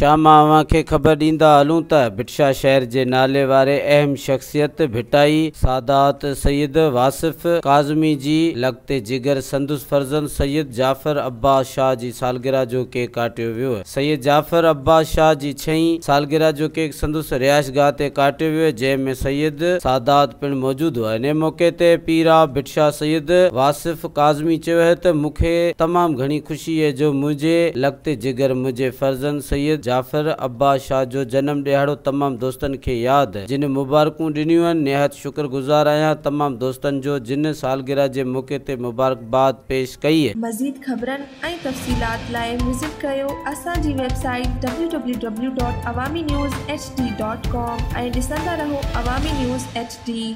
ڀٽ شاهه مان اوهان کي خبر ڏيندا هلون ته ڀٽ شاهه شهر جي نالي واري اهم شخصيت ڀٽائي سادات سيد واصف ڪاظمي جي لخت جگر سندس فرزند سيد جعفر عباس شاهه جي سالگرهه جو ڪيڪ ڪاٽيو ويو. سيد جعفر عباس شاهه جي ڇهين سالگرهه جو ڪيڪ سندس رهائشگاهه تي ڪاٽيو ويو، جنهن ۾ سيد سادات پڻ موجود هئا. انهي موقعي تي پير آف ڀٽ شاهه سيد واصف ڪاظمي چيو آهي ته مون کي تمام گهڻي خوشي اهي جو منهنجي لخت جگر منهنجي فرزند سيد جعفر عباس شاهه جو جنم ڏهاڙو تمام دوستن کي ياد جن مبارڪون ڏنيون آهن، نهايت شڪر گذار آهيان تمام دوستن جو جن سالگرهه جي موقعي تي مبارڪباد پيش ڪئي. مزيد خبرن ۽ تفصيلات لاء وزٽ ڪريو اسان جي web site www.awaminews hd.com ۽ ڏسندا رهو عوامي نيوز ايڇ ڊي.